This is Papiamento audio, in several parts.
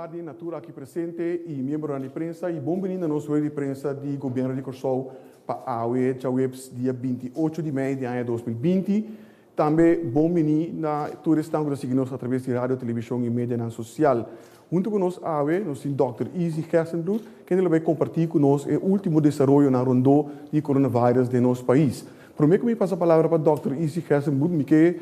tardi na tur aki presente i miembronan di prensa i bon bini na nos rueda di prensa di Gobièrnu di Kòrsou pa awe djaweps dia 28 di mei di aña 2020. Tambe bon bini na tur esnan ku ta sigui nos atraves di radio, televishon i medianan sosial. Huntu ku nos awe nos tin Dòkter Izzy Gerstenbluth kende lo bai kompartí ku nos e último desaroyonan rondó di coronavirus den nos pais. Promé ku mi pasa palabra pa Dòkter Izzy Gerstenbluth mi ke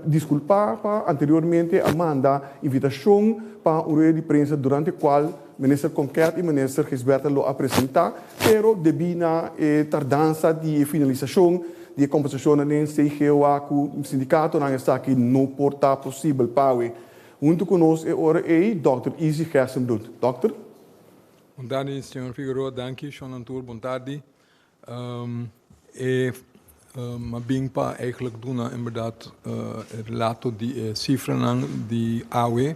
diskulpá pa anteriormente a manda invitashon pa un rueda di prensa durante kual Minister Konket i Minister Gijsbertha lo a presentá, pero debí na e tardansa di e finalisashon di e kombersashonnan den CGOA ku sindikatonan esaki no por ta posibel pawe. Huntu ku nos e ora ei Dòkter Izzy Gerstenbluth. Dòkter. Bon tardi señor Figueroa, danki shon tur, bon tardi. E m'a bin pa eigenlijk duna inderdaad e relato di e sifranan di awe.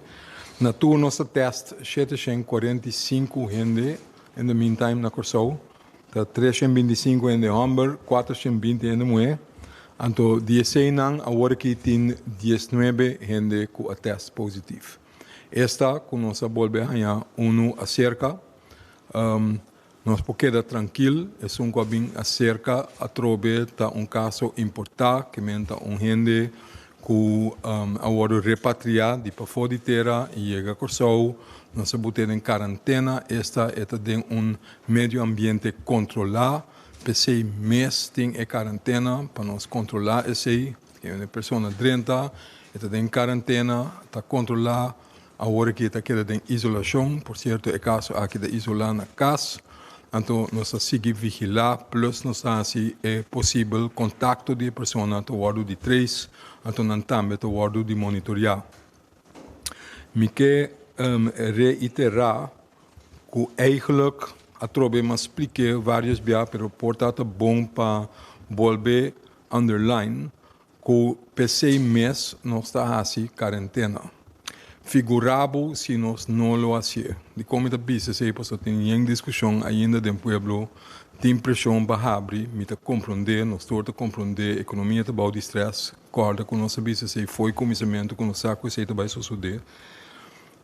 Na tur nos a test 745 hende in the meantime na Kòrsou. Ta 325 hende hòmber, 420 hende muhé. Anto di eseinan awor aki tin 19 hende ku a test positief. Esta ku nos a bolbe haña unu aserka. Nos por keda trankil, esun ku a bin aserka atrobe ta un kaso importá, ke men ta un hende ku a wòrdu repatriá di pafó di tera i yega Kòrsou. Nos a bot'é den karantena, esta e ta den un medio ambiente kontrolá, p'esei mes tin e karantena pa nos kontrolá esei. E persona drenta, e ta den karantena, ta kontrolá. Awor aki e ta keda den isolashon. Por sierto e kaso aki ta isolá na kas. Anto nos ta sigui vigilá plus nos ta hasi e posibel kontakto di e persona ta wòrdu di trace, anto nan tambe ta wòrdu di monitoriá. Mi ke reiterá ku eigenlijk atrobe m'a splik'é vários bia pero por ta ta bon pa bolbe underline ku p'esei mes nos ta hasi karentena. Figurá bo si nos no lo hasié. Dikon mi ta bisa esei? Pasobra tin yen diskushon ainda den pueblo, tin preshon pa habri, mi ta komprondé, nos tur ta komprondé, ekonomia ta bou di strès, kòrda ku nos a bisa esei fo'i kuminsamentu ku nos sa ku esei ta bai sosodé.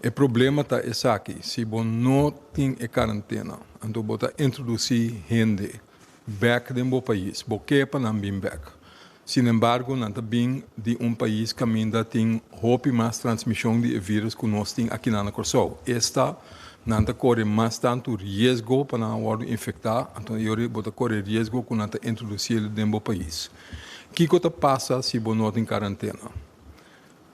E problema ta esaki, si bo no tin e karentena, anto bo ta introdusí hende bèk den bo pais, bo ke pa nan bin bèk. Sinembargo, nan ta bin di un pais kaminda tin hopi mas transmishon di e vírus ku nos tin akinan na Kòrsou. Esta, nan ta kore mas tantu riesgo pa nan a wòrdu infektá, anto e ora bo ta kore riesgo ku nan ta introdusí el den bo pais. Kiko ta pasa si bo no tin karantena?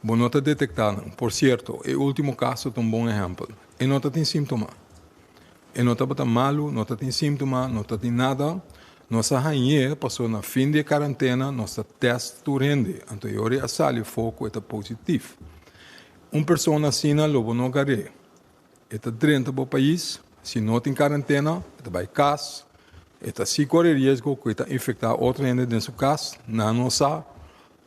Bo no ta detektá nan. Por sierto, e último kaso ta un bon ehèmpel. E no ta tin síntoma. E no tabata malu, no ta tin síntoma, no ta tin nada. Nos a hañ'é pasobra na fin di e karantena nos ta tèst tur hende, anto e ora a sali afó ku e ta positif. Un persona asina lo bo no gar'é. E ta drenta bo pais, si no tin karantena, e ta bai kas, e ta si kore riesgo ku e ta infektá otro hende den su kas, nan no sa.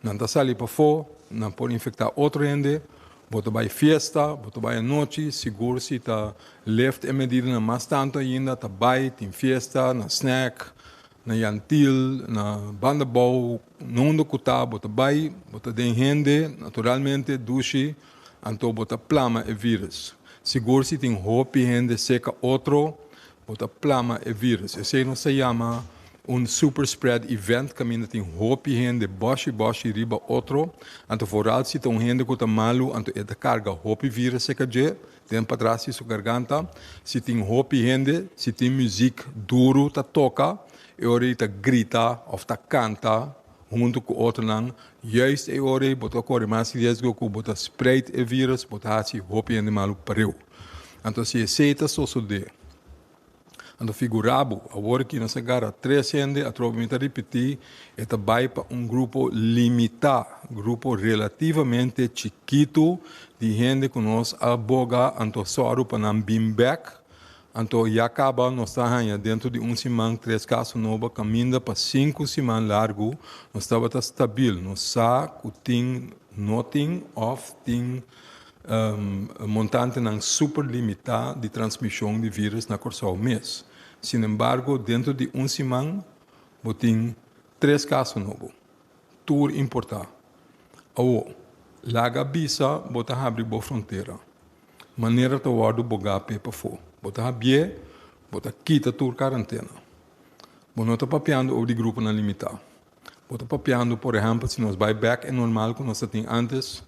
Nan ta sali pafó, nan por infektá otro hende. Bo ta bai fiesta, bo ta bai anochi, sigur si ta lift e medidanan mas tantu ainda, ta bai, tin fiesta, na snack, na Jan Thiel, na Banda Bou, nunda ku ta bo ta bai, bo ta den hende, naturalmente dushi, anto bo ta plama e virus. Sigur si tin hopi hende seka otro, bo ta plama e virus. Esei nos ta yama un super spread event kaminda tin hopi hende bòshi bòshi riba otro, anto vooral si ta un hende ku ta malu anto e ta karga hopi virus serka dje den patras di su garganta. Si tin hopi hende, si tin muzik duru ta toka e ora ei ta grita òf ta kanta huntu ku otronan, juist e ora ei bo ta kore mas riesgo ku bo ta spreid e virus, bo ta hasi hopi hende malu pareu. Anto si esei ta sosodé. Anto figurá bo, awor ki nos a gara tres hende, atrobe mi ta ripití, e ta bai pa un grupo limitá, grupo relativamente chikitu di hende ku nos a boga anto sòru pa nan bin bèk. Anto ya kaba nos ta haña dentro di un siman tres kaso nobo kaminda pa sinku siman largu nos tabata stabil. Nos sa ku tin no tin òf tin Montantenan super limitá di transmishon di vírus na Kòrsou mes. Sinembargo, dentro di un siman bo tin tres kaso nobo, tur importá. Awo, laga bisa bo ta habri bo frontera. Manera ta wòrdu bogá p'e pafó. Bo ta habié, bo ta kita tur karantena. Bo no ta papiando over di gruponan limitá. Bo ta papiando, por ehèmpel, si nos bai bèk e normal ku nos ta tin ántes,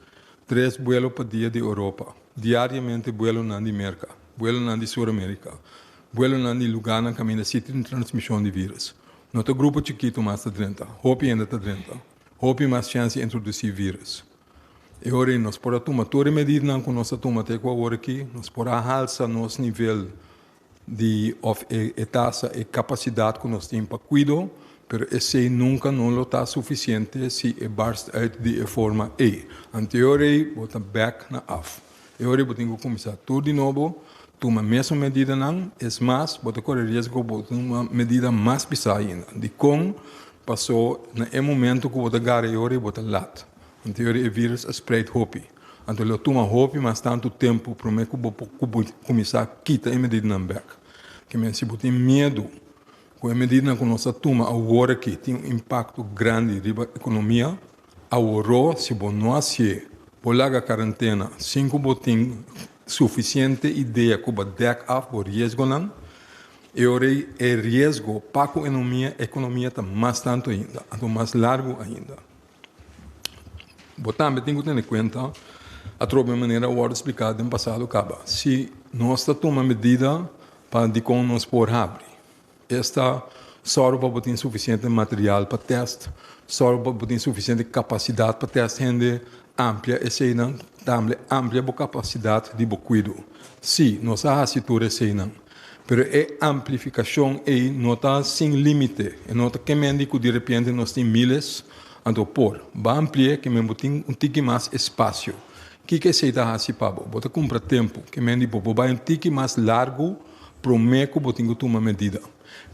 tres buelo pa dia di Europa, diariamente buelonan di Merka, buelonan di Sur Amerika, buelonan di lugánan kaminda si tin transmishon di vírùs. No ta grupo chikitu mas ta drenta, hopi hende ta drenta, hopi mas chèns di introdusí vírùs. E ora ei nos por a tuma tur e medidanan ku nos a tuma te ku awor aki, nos por a halsa nos nivel di òf e e tasa, e kapasidat ku nos tin pa kuido, pero esei nunka no lo ta sufisiente si e barst uit di e forma ei. Anto e ora ei bo ta bèk na af. E ora ei bo tin ku kuminsá tur di nobo, tuma mesun medidanan, es mas, bo ta kore riesgo bo tuma medida mas pisá ainda. Dikon? Pasó na e momento ku bo ta gara e ora ei bo ta lat. Anto e ora e virus a spreid hopi. Anto lo tuma hopi mas tantu tempu promé ku bo por kuminsá kita e medidanan bèk. Ke men si bo tin miedu ku e medidanan ku nos a tuma awor aki tin un impakto grandi riba ekonomia, aworó si bo no hasié, bo laga karentena sin ku bo tin sufisiente idea ku bo dèk af bo riesgonan, e ora ei e riesgo pa ku ekonomia ta mas tantu ainda, anto mas largu ainda. Bo tambe tin ku tene kuenta atrobe manera a wòrdu spliká den pasado kaba. Si nos ta tuma medida pa dikon nos por habri, esta sòru pa bo tin sufisiente material pa tèst, sòru pa bo tin sufisiente kapasidat pa tèst hende, amplia eseinan, tambe amplia bo kapasidat di bo kuido. Si, nos a hasi tur eseinan, pero e amplifikashon ei no ta sin límite, e no ta kemendi ku direpiente nos tin míles. Anto por ba ampli'é ke men bo tin un tiki mas espasio. Kiko esei ta hasi pa bo? Bo ta kumpra tempu. Ke men di bo, bo bai un tiki mas largu promé ku bo tin ku tuma medida.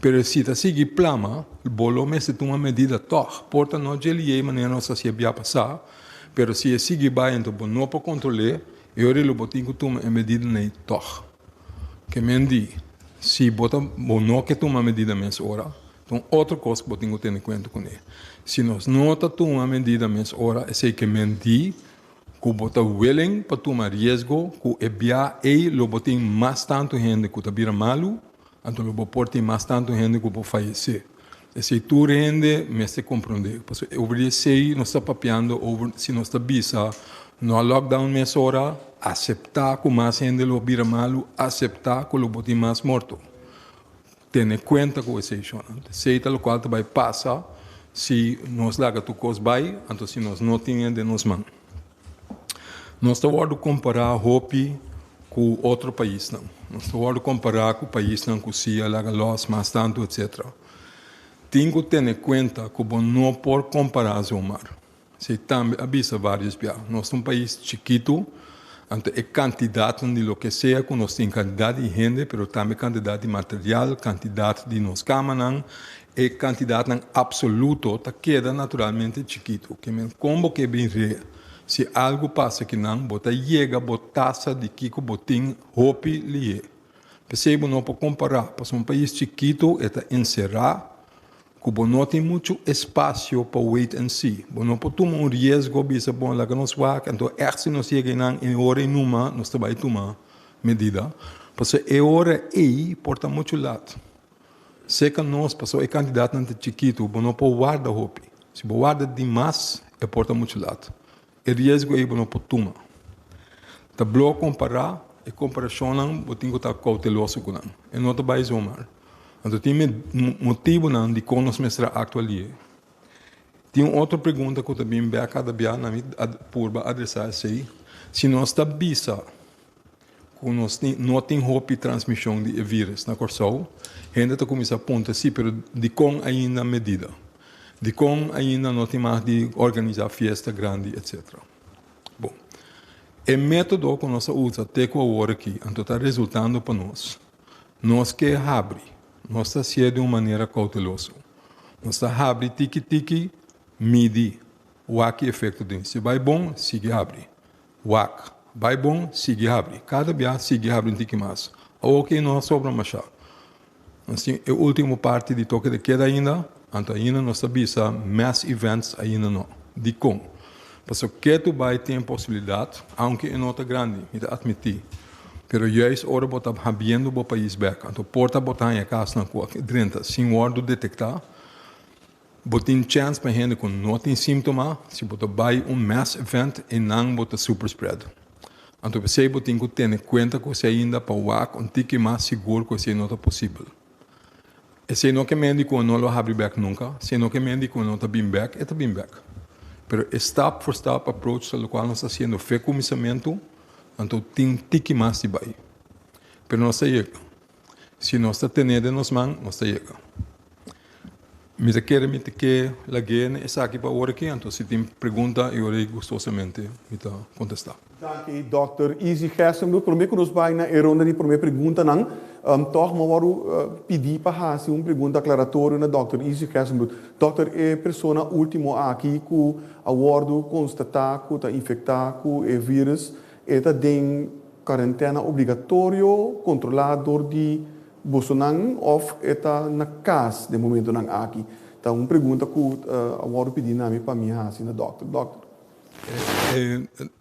Pero si ta sigui plama, bo lo mester tuma medida tòg. Por ta no dje lié manera nos a hasié bia pasá, pero si e sigui bai anto bo no por kontrol'é, e ora lo bo tin ku tuma e medidanan ei tòg. Ke men di, si bo ta bo no ke tuma medida mes ora, Ta un otro kos ku bo tin ku tene kuenta kuné. Si nos no ta tuma medida mes ora, esei ke men di ku bo ta willing pa tuma riesgo ku e bia ei lo bo tin mas tantu hende ku ta bira malu, anto lo bo por tin mas tantu hende ku por fayesé. Esei tur hende mester komprondé. Pasobra over di esei nos ta papiando over si nos ta bisa no a lockdown mes ora, aseptá ku mas hende lo bira malu, aseptá ku lo bo tin mas morto. Tene kuenta ku esei shonnan. Esei ta lokual ta bai pasa si nos laga tur kos bai, anto si nos no tin e den nos man. Nos ta wòrdu kompará hopi ku otro paisnan. Nos ta wòrdu kompará ku paisnan ku si a laga lòs mas tantu etsetera. Tin ku tene kuenta ku bo no por kompará zomaar. Esei tambe a bisa vários bia. Nos ta un pais chikitu, anto e kantidatnan di loke sea ku nos tin, kantidat di hende, pero tambe kantidat di material, kantidat di nos kamanan, e kantidatnan apsoluto ta keda naturalmente chikitu. Ke men kon bo ke bin rea? Si algu pasa kinan, bo ta yega bo tasa di kiko bo tin hopi lihé. P'esei bo no por kompará, pasobra un pais chikitu e ta enserá Ku bo no tin muchu espasio pa wait and see. Bo no por tuma un riesgo bisa bon laga nos wak anto ègt si nos yega einan e ora ei numa nos ta bai tuma medida. Pasobra e ora ei por ta muchu lat. Seka nos pasobra e kantidatnan ta chikitu bo no por warda hopi. Si bo warda dimas e por ta muchu lat. E riesgo ei bo no por tuma. Ta blo kompará, e komparashonnan bo tin ku ta kouteloso ku nan. E no ta bai zomaar. Anto tin motibunan dikon nos mester a aktua lié. Tin un otro pregunta ku ta bin bèk kada bia na mi purba adresá esei, si nos ta bisa ku nos no tin hopi transmishon di e vírùs na Kòrsou, hende ta kuminsá puntra, sí, pero dikon ainda medida? Dikon ainda no tin mag di organisá fiesta grandi etcetera? Bon, e método ku nos a usa te ku awor aki anto ta resultando pa nos. Nos ke habri, nos ta hasié di un manera kouteloso. Nos ta habri tiki tiki, midi, wak ki efekto tin. Si bai bon, sigui habri. Wak, bai bon, sigui habri. Kada bia sigui habri un tiki mas. Awoki no a sobra mashá. Nos tin e ultimo parti di toke de keda ainda, anto ainda nos ta bisa mass events ainda no. Dikon? Pasobra ketu bai tin e posibilidat, aunke e no ta grandi, mi ta atmití. Pero juist ora bo ta habriendo bo pais bek, anto por ta bo ta haña kasnan ku a drenta sin wòrdu detektá. Bo tin chèns pa hende ku no tin símptoma, si bo ta bai un mass event einan bo ta super spread. Anto p'esei bo tin ku tene kuenta ku esei ainda pa wak un tiki mas sigur ku esei no ta posibel. Esei no ke men di ku e no lo habri bek nunka, esei no ke men di ku e no ta bin bek, e ta bin bek. Pero e stap for stap approach ta lokual nos ta hasiendo fe kuminsamentu, anto tin tiki mas di bai. Pero nos ta yega. Si nos ta tene den nos man, nos ta yega. Mi ta kere mi ta ke lag'é na esaki pa ora aki, anto si tin pregunta e ora ei gustosamente mi ta kontestá. Danki Dòkter Izzy Gerstenbluth. Promé ku nos bai na e ronda di promé preguntanan, tòg mi a wòrdu pidí pa hasi un pregunta aklaratorio na Dòkter Izzy Gerstenbluth. Dòkter, e persona último aki ku a wòrdu konstatá ku ta infektá ku e vírùs, e ta den Karentena obligatorio kontrolá dor di bosonan òf e ta na kas den momentonan aki? Ta un pregunta ku a wòrdu pidí na mi pa mi hasi na dòkter. Dòkter.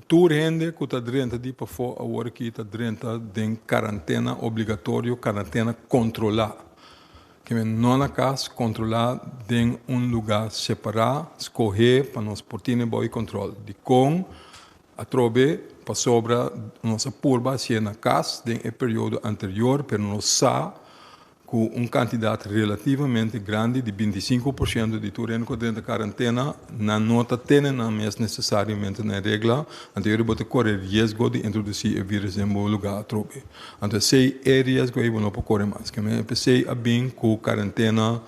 Tur hende ku ta drenta di pafó awor aki ta drenta den karantena obligatorio, karantena kontrolá. Ke men no na kas, kontrolá den un lugá separá, skohé pa nos por tene bou e kontrol. Dikon? Atrobe, pasobra nos a purba hacié na cas den e periodo anterior, pero nos sa cu un cantidad relativamente grandi di 25% di tur hende cu a drenta cuarentena, nan no ta tene nan mes necesariamente na e regla, anto yori bo ta core riesgo di introduci e virus den bo lugar atrobe. Anto esey e riesgo ey bo no por core mas. Keme p'esey a bin cu cuarentena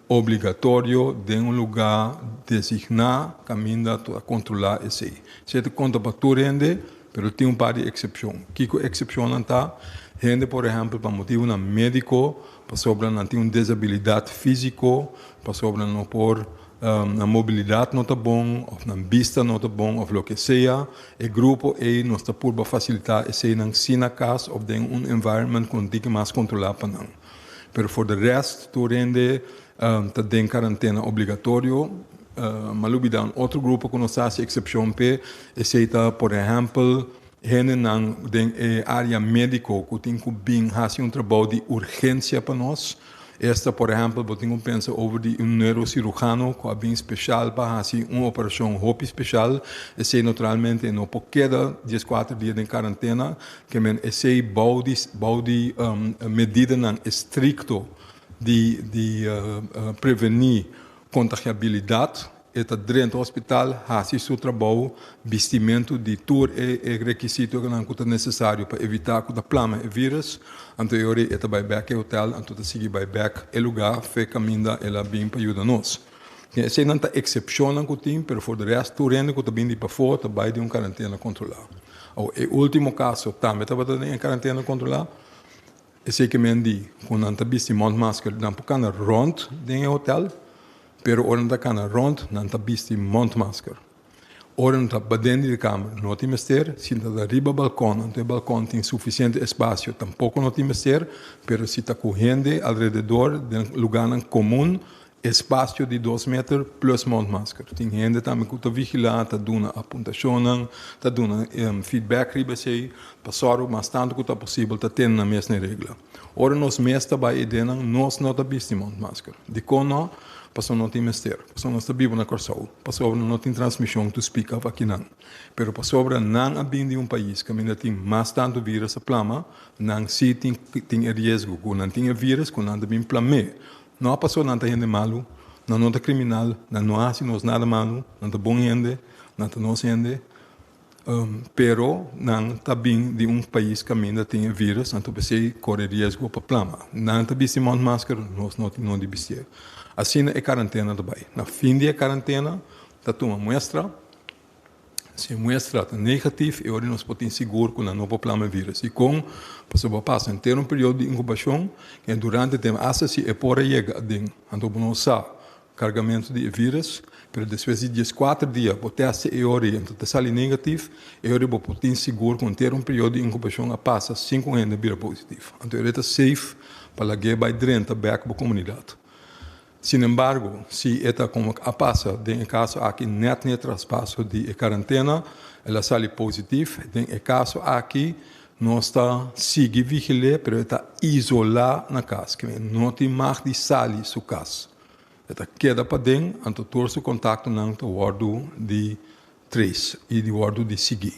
Obligatorio den un lugá designá kaminda ta kontrolá esei. Esei ta konta pa tur hende, pero tin un par di eksepshon. Kiko eksepshonnan ta? Hende, por ehèmpel, pa motibunan médiko, pasobra nan tin un desabilidat físiko, pasobra nan no por, nan mobilidat no ta bon òf nan bista no ta bon òf loke sea, e grupo ei nos ta purba fasilitá eseinan si na kas òf den un environment ku un tiki mas kontrolá pa nan. Pero for de rest tur hende ta den karantena obligatorio. Ma lubida un otro grupo ku nos ta hasi eksepshon p'e, esei ta por ehèmpel hendenan den e área médiko ku tin ku bin hasi un trabou di urgensia pa nos. Esta por ehèmpel bo tin ku pensa over di un neurosirujano ku a bin speshal pa hasi un operashon hopi speshal, esei naturalmente e no por keda dieskuater dia den karantena. Ke men esei bou di bou di medidanan estrikto di di prevení kontagiabilidat, e ta drenta hospital, hasi su trabou, bistimentu di tur e e rekisitonan ku ta nesesario pa evitá ku ta plama e vírus, anto e ora ei e ta bai bèk e hotel, anto ta sigui bai bèk e lugá fe kaminda el a bin pa yuda nos. Eseinan ta eksepshonnan ku tin, pero for de rèst tur hende ku ta bin di pafó ta bai den un karantena kontrolá. Awor, e último kaso tambe tabata den e karantena kontrolá. Esei ke men di ku nan ta bisti mondmasker, nan por kana rònt den e hotèl, pero ora nan ta kana rònt nan ta bisti mondmasker. Ora nan ta baden di e kamer no tin mester, si nan ta riba balkon anto e balkon tin sufisiente espasio tampoko no tin mester, pero si ta ku hende alrededor den lugánan komun Espasio di dos meter plus mondmasker. Tin hende tambe ku ta vigilá, ta duna apuntashonnan, ta duna feedback riba esei pa sòru mas tantu ku ta posibel ta tene nan mes na e regla. Ora nos mes ta bai edennan, nos no ta bisti mondmasker. Dikon no? Pasobra no tin mester. Pasobra nos ta biba na Kòrsou. Pasobra no tin transmishon to speak of akinan. Pero pasobra nan a bin di un pais kaminda tin mas tantu virus a plama, nan si tin tin e riesgo ku nan tin e virus ku nan ta bin plam'é. No a paso nan ta hende malu, nan no ta kriminal, nan no a hasi nos nada malu, nan ta bon hende, nan ta nos hende, pero nan ta bin di un pais kaminda tin e virus, anto p'esei kore riesgo pa plama. Nan ta bisti mondmasker, nos no tin nodi bistié. Asina e karantena ta bai. Na fin di e karantena ta tuma muestra. Si e muestra ta negatif, e ora nos por tin sigur ku nan no por plama e virus. Dikon? Pasobra bo a pasa henter un periodo di inkubashon i durante e tempu, asta si e por a yega aden, anto bo no sa kargamentu di e virus, pero despues di dieskuater dia bo tèst e ora ei anto ta sali negatif, e ora bo por tin sigur ku henter un periodo di inkubashon a pasa sin ku un hende bira positif. Anto e ora ta safe pa lag'é bai drenta bèk bo komunidat. Sin embargo, si e ta como a pasa den e caso aki net n'e traspaso di e carantena, el a sali positief. Den e caso aki Nos ta sigui vigil'é, pero e ta isolá na kas, ke men no tin mag di sali su kas. E ta keda paden, anto tur su kontaktonan ta wòrdu di trace i di wòrdu di sigui.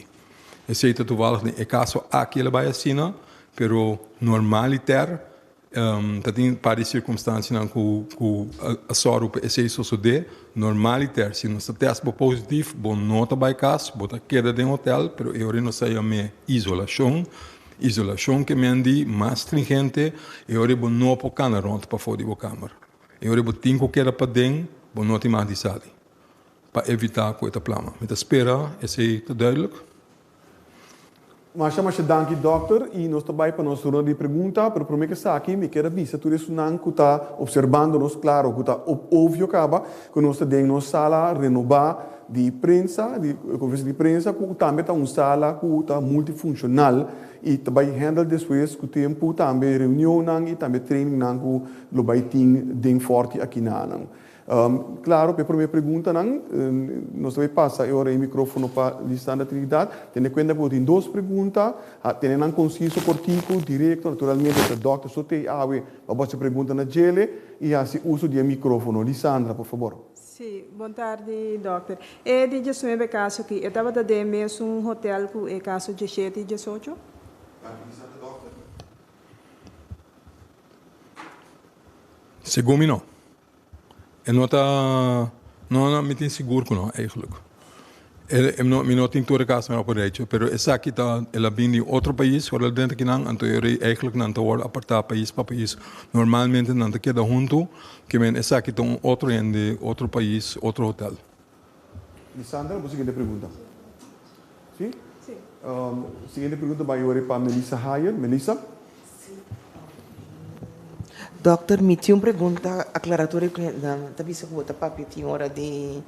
Esei ta toevallig den e kaso aki el a bai asina, pero normaliter Ta tin par di sirkunstansianan ku ku a sòru pa esei sosodé. Normaliter si nos ta tèst bo positif, bo no ta bai kas, bo ta keda den hotèl, pero e ora nos ta yam'é isolashon. Isolashon ke men di mas stringente, e ora bo no por kana rònt pafó di bo kamer. E ora bo tin ku keda paden, bo no tin mas di sali pa evitá ku e ta plama. Mi ta spera esei ta duidelijk. Masha masha danki dokter y nos ta bay pa nos ronda di pregunta pero prome ke esaki mi kier a bisa tur esunnan ku ta observando nos claro ku ta obvio caba ku nos ta den nos sala renoba di prensa di conferencia di prensa ku tambe ta un sala ku ta multifuncional y ta bay handle despues ku tempo tambe reunionnan y tambe trainingnan ku lo bay tin den Forti akinanan. Claro, pa e prome preguntanan, nos ta bay pasa e ora e microfono pa Lisandra Trinidad. Tene cuenta cu bo tin dos pregunta, tene nan conciso, cortico, directo. Naturalmente ta Dòkter so t'ey awe pa bo haci pregunta na djele y haci uso di e microfono. Lisandra, por favor. Sí, bon tardi Dòkter. E di diesnuebe caso aki, e tabata den mesun hotel cu e caso dieshete y diesocho? Danki Lisandra. Dòkter. Segun mi no. E no ta, no no mi tin sigur ku no eigenlijk. E no mi no tin tur e kasnan op een rijtje, pero esaki ta el a bin di otro pais ora el drenta kinan anto e rei eigenlijk nan ta wòrdu apartá pais pa pais. Normalmente nan ta keda huntu, ke men esaki ta un otro hende, otro pais, otro hotel. Lisandra, bo siguiente pregunta. Si? Si. Siguiente pregunta bai ora pa Melissa Hayer. Melissa? Si. Dokter, mi tin un pregunta aclaratorio cu nan ta bisa cu bo ta papia tin ora di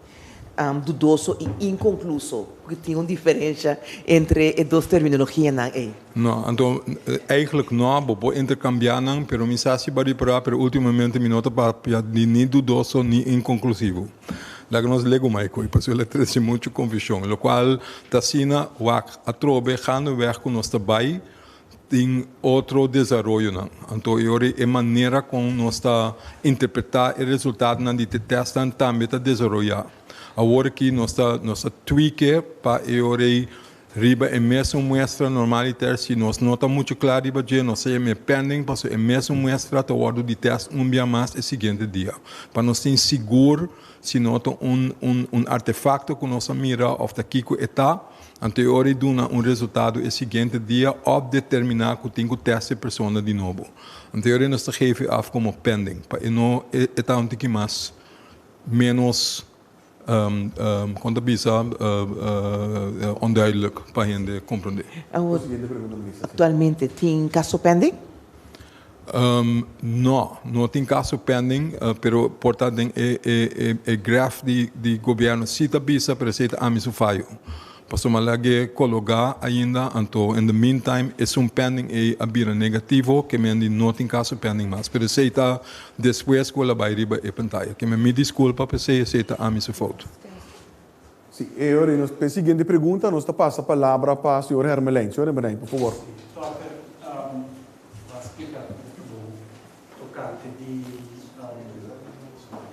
dudoso y inconcluso, cu tin un diferencia entre e dos terminologianan ey. No, anto eigenlijk no, bo por intercambia nan, pero mi sa si bo a ripara, pero ultimamente mi no ta papia di ni dudoso ni inconclusivo. Laga nos legu mai koe, pasobra el a trese muchu konfushon, lokual ta asina wak atrobe gaandeweg ku nos ta bai tin otro desaroyonan. Anto e ora e manera kon nos ta interpretá e resultatonan di te tèstnan tambe ta desaroyá. Awor aki nos ta nos ta tweak pa e ora ei Riba e mesun muestra normaliter si nos no ta muchu kla riba dje nos ta yam'é pending pasobra e mesun muestra ta wòrdu di tèst un bia mas e siguiente dia pa nos tin sigur si no ta un un un artefakto ku nos a mira òf ta kiko e ta anto e ora e duna un resultado e siguiente dia òf determiná ku tin ku tèst e persona di nobo anto e ora nos ta geef e af komo pending pa e no e ta un tiki mas ménos Kon ta bisa onduidelijk pa hende komprondé. Awor, aktualmente tin kaso pending? No, no tin kaso pending, pero por ta den e graf di gobièrnu si ta bisa, pero esei ta ami su fayo. Pasobra mi a lag'é kologá ainda, anto in the meantime esun pending ei a bira negativo, ke men di no tin kaso pending mas. Pero esei ta despues ku el a bai riba e pantaya. Ke men mi diskulpa p'esei, esei ta ami su fout. Si, e ora nos p'e siguiente pregunta nos ta pasa palabra pa señor Hermelijn. Señor Hermelijn, por favor. Si, Dòkter, bo a splika hopi bon tokante di,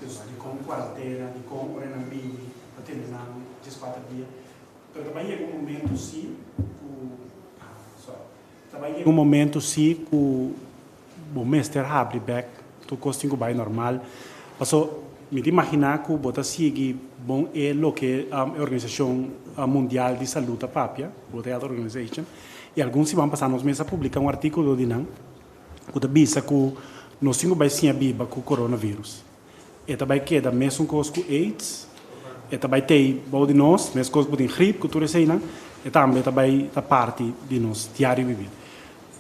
dus dikon kuarentena, dikon ora nan bini ta tene nan dieskuater dia. Pero ta bai yega un momento si ku, ah, sorry. Ta bai yega un momento si ku bo mester habri bek tur kos tin ku bai normal. Paso mi ta imaginá ku bo ta sigui bon e loke e Organisashon Mundial di Salú ta papia, World Health Organization, i algun siman pasá nos mes a publiká un artíkulo di nan ku ta bisa ku nos tin ku bai siña biba ku coronavirus. E ta bai keda mesun kos ku aids, e ta bai tei bou di nos, meskos ku tin grip ku tur eseinan, e tambe ta bai ta parti di nos diario bibir.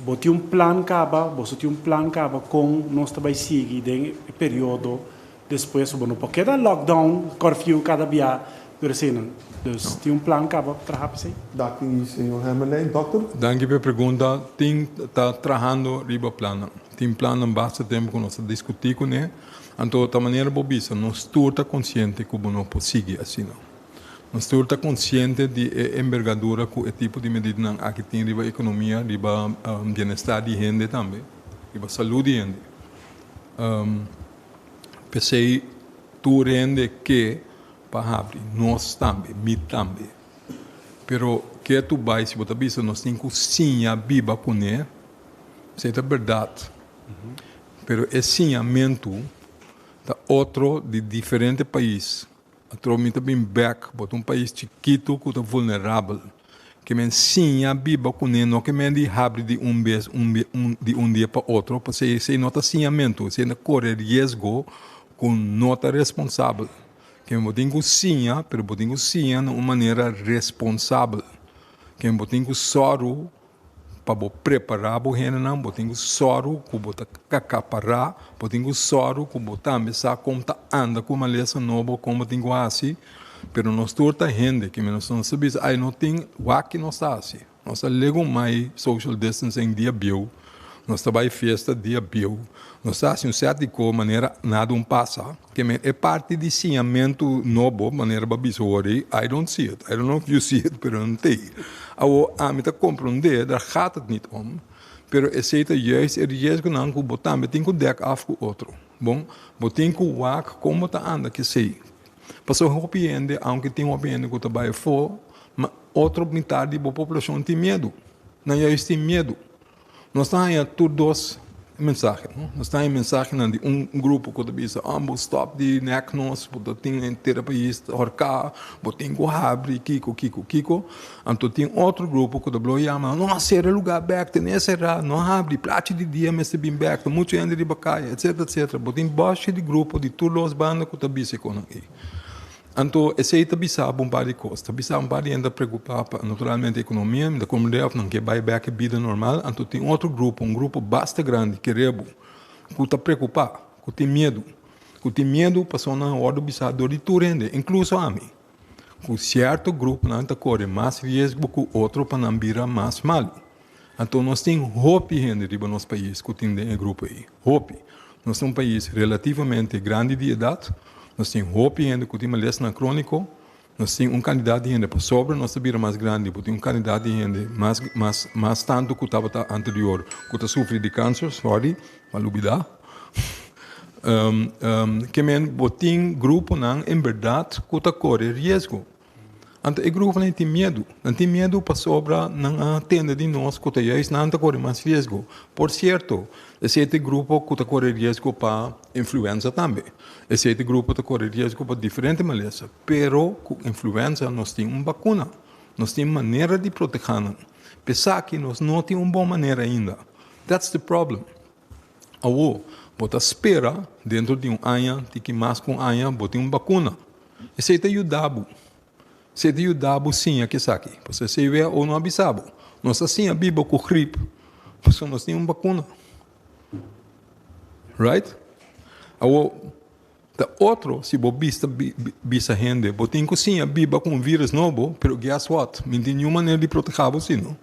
Bo tin un plan kaba, boso tin un plan kaba kon nos ta bai sigui den e periodo despues ku bo no por keda lockdown, curfew kada bia tur eseinan. Dus tin un plan kaba pa traha pa esei? Danki señor Hermelijn. Dokter? Danki pa e pregunta. Tin ta trahando riba plannan. Tin plannan basta tempu ku nos ta diskutí kuné. Anto ta manera bo bisa, nos tur ta konsiente ku bo no por sigui asina. Nos tur ta konsiente di e embergadura ku e tipo di medidanan aki tin riba ekonomia, riba bienestar di hende tambe, riba salú di hende. P'esei tur hende ke pa habri, nos tambe, mi tambe. Pero ke tu bai si bo ta bisa nos tin ku siña biba kuné, esei ta bèrdat. Pero e siñamentu ta otro di diferente pais. Atrobe mi ta bin bek, bo ta un pais chikitu ku ta vulnerabel. Ke men siña biba kuné no ke men di habri di un bes un di un dia pa otro, pasobra esei no ta siñamentu, esei ta kore riesgo ku no ta responsabel. Ke men bo tin ku siña, pero bo tin ku siña na un manera responsabel. Ke men bo tin ku sòru Pa bo prepará bo hendenan, bo tin ku sòru ku bo ta kakapará, bo tin ku sòru ku bo tambe sa kon ta anda ku malesa nobo, kon bo tin ku hasi. Pero nos tur ta hende, kimen nos no sa bisa, ai no tin wak ki nos ta hasi. Nos ta legumai social distancing dia bieu, nos ta bai fiesta dia bieu, nos ta hasi un sèt di ko manera nada un pasa. Ke men e parti di siñamentu nobo, manera bo a bisa hoor ei, I don't see it. I don't know if you see it, pero no t'ei. Awor, ami ta komprondé, daar gaat het niet om, pero esei ta juist e riesgonan ku bo tambe tin ku dèk af ku otro. Bon, bo tin ku wak kon bo ta anda ku esei. Pasobra hopi hende, aunke tin hopi hende ku ta bai afó, ma otro mitar di bo poblashon tin miedu. Nan juist tin miedu. Nos ta haña tur dos mensahe, no? Nos ta haña mensahenan di un grupo ku ta bisa, oh, bo stòp di nèk nos, bo ta tin henter e pais ta horká, bo tin ku habri, kiko, kiko, kiko. Anto tin otro grupo ku ta blo yama, no, sera e lugá bèk, ten'é será, no habri, plachi di dia mester bin bèk, ta muchu hende riba kaya, etsetera, etsetera. Bo tin bòshi di grupo di tur dos banda ku ta bisa e konan ei. Anto esei ta bisa bo un par di kos. Ta bisa un par di hende ta preokupá pa naturalmente ekonomia, mi ta komprendé òf nan ke bai bèk e bida normal. Anto tin otro grupo, un grupo basta grandi, kere bo, ku ta preokupá, ku tin miedu, ku tin miedu pasobra nan a wòrdu bisá dor di tur hende, inkluso ami, ku sierto gruponan ta kore mas riesgo ku otro pa nan bira mas malu. Anto nos tin hopi hende riba nos pais ku tin den e grupo ei. Hopi. Nos ta un pais relativamente grandi di edat, nos tin hopi hende ku tin malesnan króniko, nos tin un kantidat di hende pasobra nos ta bira mas grandi, bo tin un kantidat di hende mas mas mas tantu ku tabata anterior ku ta sufri di kanser, sorry, m'a lubidá. Ke men bo tin gruponan en bèrdat ku ta kore riesgo. Anto e gruponan tin miedu. Nan tin miedu pasobra nan a tende di nos ku ta juist nan ta kore mas riesgo. Por sierto, esei ta e grupo ku ta kore riesgo pa influenza tambe. Esei ta e grupo ta kore riesgo pa diferente malesa. Pero ku influenza nos tin un bakuna. Nos tin manera di protehá nan. P'esaki nos no tin un bon manera ainda. That's the problem. Awor, bo ta spera dentro di un aña, tiki mas ku un aña, bo tin un bakuna. Esei ta yuda bo. Esei ta yuda bo siña ku esaki. Pasobra esei who no a bisa bo. Nos ta siña biba ku grip pasobra nos tin un bakuna. Right? Awor, ta otro si bo bista bisa hende, bo tin ku siña biba ku un virus nobo, pero guess what? Mi no tin niun manera di proteha bo si no.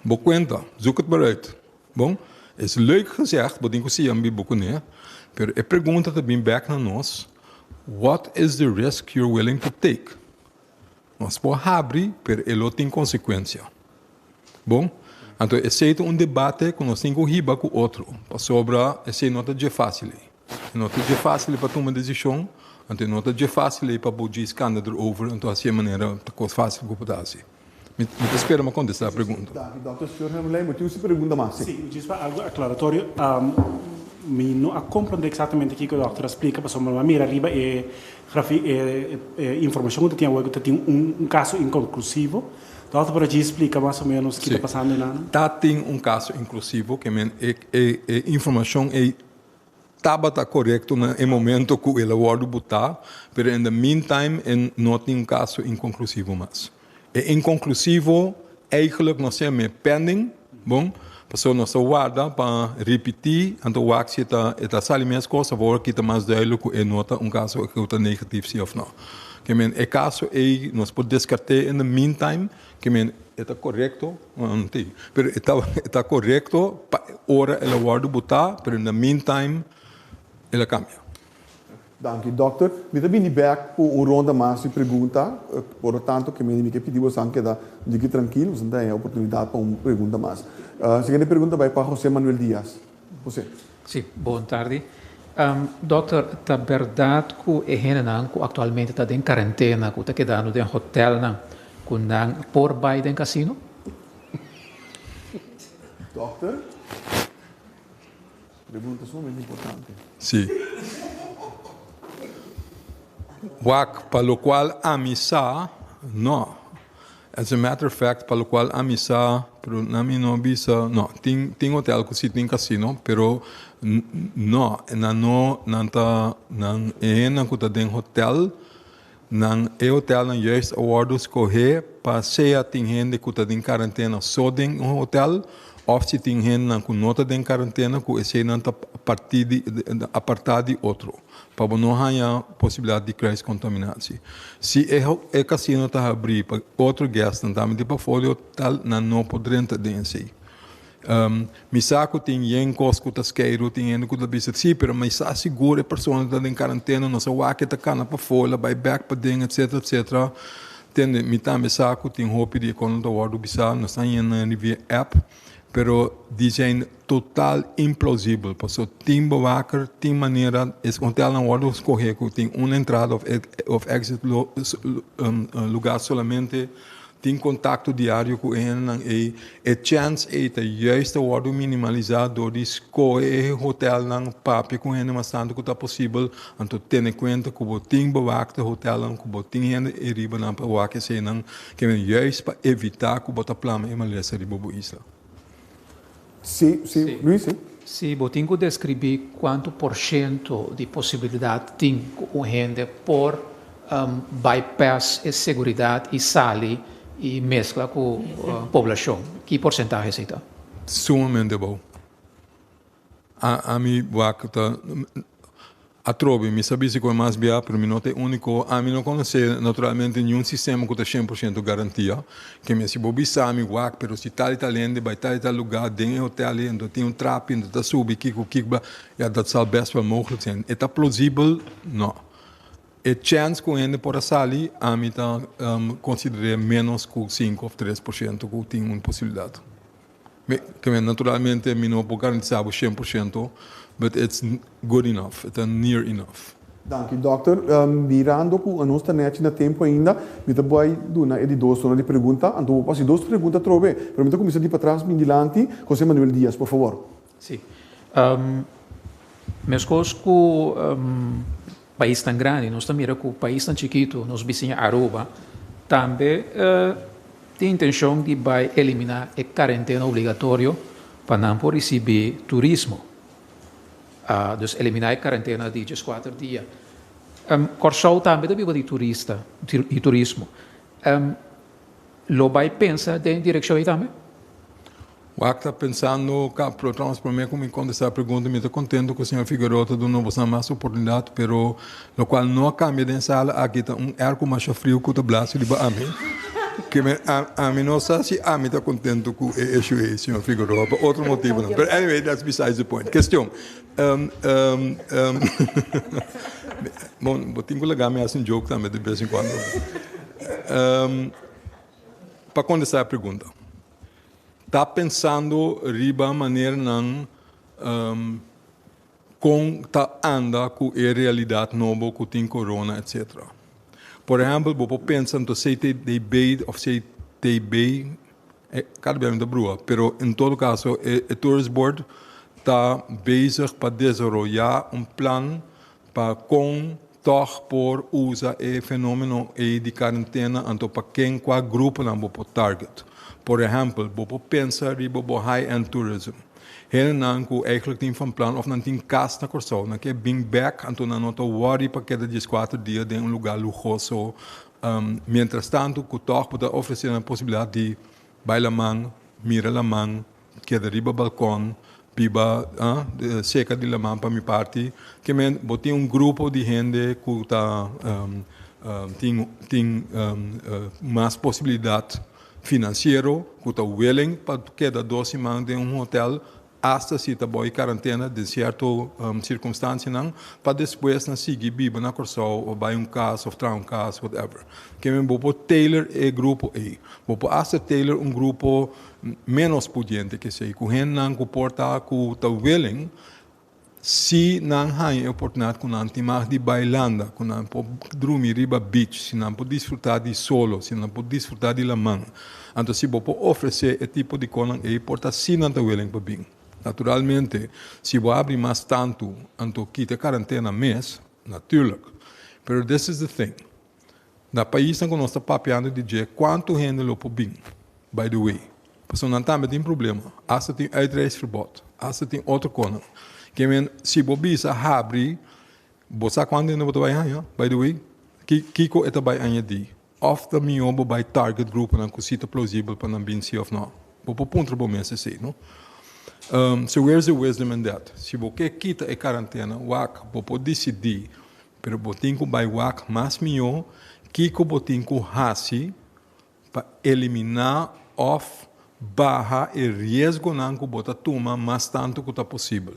Bo kuenta, zoek het maar uit. Bon, es leuk gezegd, bo tin ku siña biba kuné, pero e pregunta ta bin bèk na nos, What is the risk you're willing to take? Nos por habri, pero e lo tin konsekuensia. Bon, anto esei ta un debate ku nos tin ku hiba ku otro, pasobra esei no ta dje fásil ei. E no ta dje fásil pa tuma desishon, anto e no ta dje fásil ei pa bo djis kanda erover, anto hasi e manera ta kos fásil ku bo ta hasi. Mi ta spera mi a contesta e pregunta. Danki, Dòkter Schurheim-Ley. Bo tin un pregunta mas? Sí, djis pa algo aclaratorio. Mi no a comprende exactamente kico dòkter a splica pasobra mi a mira riba e e informacion cu ta tin awor cu ta tin un caso inconclusivo. Dòkter por a djis splica mas o menos ki ta pasando einan? Ta tin un caso inclusivo, ke men e e informacion ei Tabata korekto na e momento ku el a wòrdu butá, pero in the meantime e no tin un kaso inkonklusivo mas. E inkonklusivo eigenlijk nos a yam'é pending, bon, pasobra nos ta warda pa ripití, anto wak si e ta e ta sali mes kos, awor aki ta mas duidelijk ku e no ta un kaso ku ta negatief si òf no. Ke men e kaso ei nos por deskart'é in the meantime, Ke men e ta korekto? Ti, pero e ta e ta korekto pa ora el a wòrdu botá, pero in the meantime el a kambia. Danki, dòkter. Mi ta bini bèk ku un ronda mas di pregunta. Por lo tanto, ke mi ke pidi bosan keda un diki trankil, bosan ta haña oportunidat pa un pregunta mas. Siguiente pregunta bai pa José Manuel Diaz. José. Sí, bon tardi. Dòkter, ta bèrdat ku e hendenan ku aktualmente ta den karentena, ku ta kedando den hotèlnan, ku nan por bai den kasino? Dòkter? Pregunta sumamente importante. Sí. Wak, pa locual ami sa, no. As a matter of fact, pa locual ami sa, pero na mi no bisa, no, tin, tin hotel cu si tin casino, pero no, nan no, nan ta, nan, e hendenan cu ta den hotel, nan, e hotelnan juist a wordo scoge pa sea tin hende cu ta den cuarentena so den un hotel, of si tin hendenan cu no ta den cuarentena cu eseynan ta parti di, aparta di otro, pa bo no haya posibilidad di kruiscontaminatie. Si e e casino ta habri pa otro guestnan tambe di pafo di hotel, nan no por drenta den esey. Mi sa ku tin yen kos ku ta skeiru, tin hende ku ta bisa si, pero mi sa sigur e persona ta den karantena, no sa wak e ta kana pafó, el a bai bèk paden, etsetera, etsetera. Tende, mi tambe sa ku tin hopi di e kosnan ta wòrdu bisá, nos ta haña nan riba e app, pero di zijn total implausibel, pasobra tin bewaker, tin manera, e hotelnan wòrdu skohé ku tin un entrada òf exit lugá solamente. Tin kontakto diario ku e hendenan ei. E chèns ei ta juist ta wòrdu minimalisá dor di skohe e hotelnan, papia ku hende mas tantu ku ta posibel, anto tene kuenta ku bo tin bewakte hotelnan, ku bo tin hende ei riba nan pa wak eseinan, ke men juist pa evitá ku bo ta plama e malesa riba bo isla. Sí, sí, Luis, sí. Sí, bo tin ku deskribí kuantu porshento di posibilidat tin ku un hende por bypass e seguridat i sali i meskla ku poblashon. Ki porsentahe esei ta? Sumamente abou. Ami wak ta atrobe, mi sa bisa ku e mas bia, pero mi no ta e úniko. Ami no konosé naturalmente niun sistema ku ta 100% garantia. Ke mi si bo bisa mi wak, pero si tal i tal hende bai tal i tal lugá den e hotel ei, anto tin un trapi, anto ta subi kiko kiko bla, ya dat zal best wel mogelijk zijn. E ta plausibel? No. E chèns ku hende por a sali, ami ta konsider'é ménos ku sinku òf 3% ku tin un posibilidat. Naturalmente mi no por garantisa bo 100%, but it's good enough, e ta near enough. Danki dòkter. Mirando ku anos ta nèchi na tempu ainda, mi ta bai duna e di dos ronda di pregunta. Anto bo por hasi dos pregunta atrobe, pero mi ta kuminsá di patras bin dilanti. José Manuel Diaz, por favor. Sí. Meskos ku paisnan grandi, nos ta mira ku paisnan chikitu, nos bisiña Aruba, tambe tin intenshon di bai eliminá e karentena obligatorio pa nan por risibí turismo. Dus eliminá e karentena di dieskuater dia. Kòrsou tambe ta biba di turista, di turismo. Lo bai pensa den direkshon ei tambe? Wak ta pensando ka pero trouwens prome ku mi kontestá e pregunta mi ta kontento ku señor Figueroa ta duna bosan mas oportunidat pero lokual no a kambia den sala aki ta un airco masha friu ku ta blasi riba ami ke mi ami no sa si ami ta kontento ku e issue ei señor Figueroa pa otro motibonan pero anyway that's besides the point. Kestion bon bo tin ku laga mi hasi un joke tambe de bes en kuando pa kontestá e pregunta. Ta pensando riba maneranan kon ta anda ku e realidat nobo ku tin corona etc. Por ehèmpel bo por pensa anto CTDB òf CTB, kada bia mi ta brua, pero en todo kaso e Tourist Board ta bezig pa desaroyá un plan pa kon tòg por usa e fenómeno ei di karentena anto pa ken kua gruponan bo por target. Por ehèmpel, bo por pensa riba bo high-end tourism. Hendenan ku eigentlik tin van plan òf nan tin kas na Kòrsou, nan ke bin bèk anto nan no ta wòri pa keda 14 dia den un lugá luhoso. Mientrastantu ku tòg bo ta ofresé nan posibilidat di bai laman, mira laman, Keda riba balkon, biba seka di laman pa mi parti. Ke men bo tin un grupo di hende ku ta tin tin mas posibilidat finansiero ku ta willing pa keda 2 siman den un hotel. Asta si ta bou karantena den sierto sirkunstansianan, pa despues nan sigui biba na Kòrsou òf bai un kas òf traha un kas, whatever. Ke men bo por tailor e grupo ei. Bo por asta tailor un grupo ménos pudiente ke esei, ku hendenan ku por ta ku ta willing si nan haña e oportunidat ku nan tin mag di bai landa, ku nan por drumi riba beach, si nan por disfrutá di solo, si nan por disfrutá di laman. Anto si bo por ofresé e tipo di kosnan ei, por ta si nan ta willing pa bin. Naturalmente, si bo habri mas tantu, anto kita e karantena mes, natuurlijk. Pero this is the thing, na paisnan ku nos ta papiando di dje, kuantu hende lo por bin? By the way, pasobra nan tambe tin problema, asta tin uitreisverbod, asta tin otro kosnan. Ke men, si bo bisa habri, bo sa kuantu hende bo ta bai haña? By the way, kiko e ta bai añadí? Òf ta mihó bo bai target gruponan ku si ta plausibel pa nan bin si òf nò? Bo por puntra bo mes esei, no? So where's the wisdom in that? Si bo ke kita e karantena, wak, bo por disidí, pero bo tin ku bai wak mas mihó kiko bo tin ku hasi pa eliminá òf baha e riesgonan ku bo ta tuma mas tantu ku ta posibel.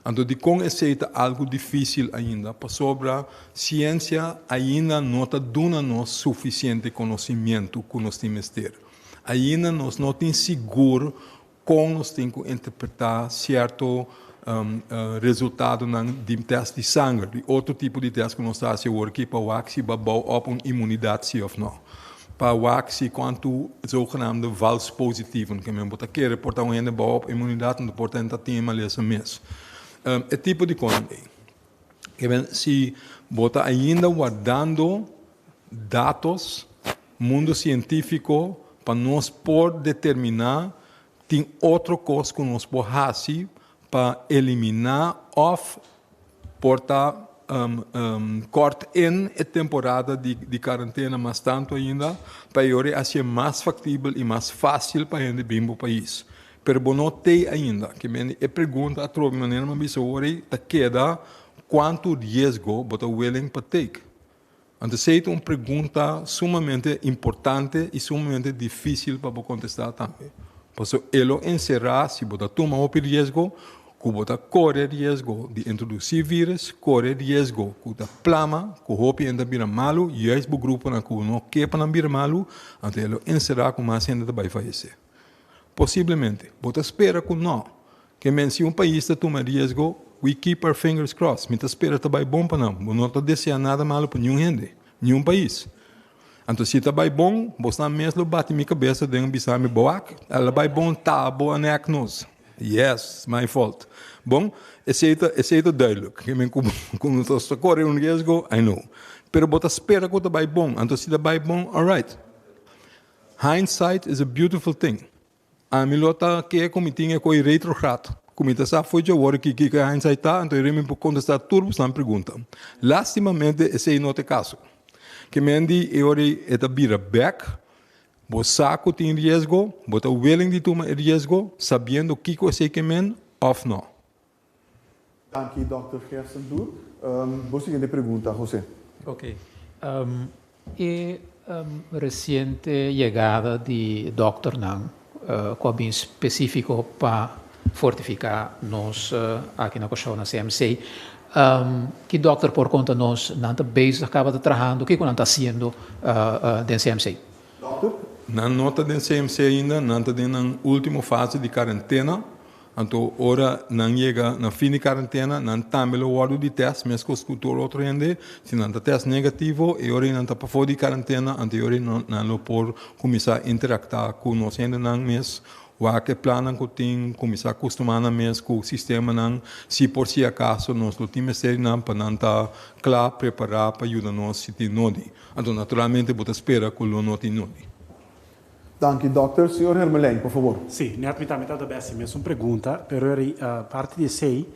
Anto dikon esei ta algu difísil ainda? Pasobra siensia ainda no ta duna nos sufisiente konosimientu ku nos tin mester. Ainda nos no tin sigur kon nos tin ku interpretá sierto resultadonan di tèst di sanger, di otro tipo di tèst ku nos ta hasi awor aki pa wak si bo bou òp un imunidat si òf nò. Pa wak si kuantu zogenaamde vals positieven, ke men bo ta kere por ta un hende bou òp imunidat, anto por ta hende ta tin e malesa mes. E tipo di kosnan ei. Ke men si bo ta ainda wardando datos, mundo sientífiko, pa nos por determiná tin otro kos ku nos por hasi pa eliminá òf por ta kòrt in e temporada di karantena mas tantu ainda pa e ora hasié mas faktibel i mas fásil pa hende bin bo pais. Pero bo no tei ainda. Ke mende e pregunta atrobe manera mi a bisa awor ei ta keda kuantu riesgo bo ta willing pa take. Anto esei ta un pregunta sumamente importante i sumamente difísil pa bo kontestá tambe. Pasobra e lo enserá si bo ta tuma hopi riesgo, ku bo ta kore riesgo di introdusí vírus, kore riesgo ku ta plama, ku hopi hende ta bira malu, juist bo gruponan ku bo no ke pa nan bira malu, anto e lo enserá ku mas hende ta bai fayesé. Posiblemente. Bo ta spera ku nò. Ke men si un pais ta tuma riesgo, we keep our fingers crossed. Mi ta spera ta bai bon pa nan. Bo no ta desea nada malu pa niun hende, niun pais. Anto si ta bai bon, bosnan mes lo bati mi kabesa den bisa mi, Boak, el a bai bon, ta bo a nek nos. Yes, my fault. Bon, esei ta, esei ta duidelijk. Ke men ku ku nos ta kore un riesgo, I know. Pero bo ta spera ku ta bai bon. Anto si ta bai bon, alright. Hindsight is a beautiful thing. Ami lo ta ke ku mi tin e koi retrograd, ku mi ta sa fo'i djawor ki kiko e hindsight ta, anto mi por kontestá tur bosnan pregunta. Lastimamente esei no ta e kaso. Ke men di e ora ei e ta bira bèk, bo sa ku tin riesgo, bo ta willing di tuma e riesgo, sabiendo kiko esei ke men òf nò. Danki Dòkter Gerstenbluth. Bo siguiente pregunta, José. Ok. E resiente yegada di dòkternan ku a bin spesífiko pa fortifiká nos aki na Kòrsou na CMC, ki dòkter por konta nos nan ta bezig kaba ta trahando, kiko nan ta hasiendo den CMC? Dòkter? Nan no ta den CMC ainda, nan ta den nan último fase di karentena. Anto ora nan yega na fin di karentena, nan tambe lo wòrdu di tèst meskos ku tur otro hende. Si nan ta tèst negativo, e ora ei nan ta pafó di karentena, anto e ora ei nan lo por kuminsá interaktá ku nos hendenan mes, wak e plannan ku tin, kuminsá kustumá nan mes ku sistemanan, si por si akaso nos lo tin mester di nan pa nan ta kla, prepará pa yuda nos si tin nodi. Anto naturalmente bo ta spera ku lo no tin nodi. Danki dokter. Señor Hermelijn, por favor. Sí, net mi tambe tabata besi mesun pregunta, pero eri parti di esei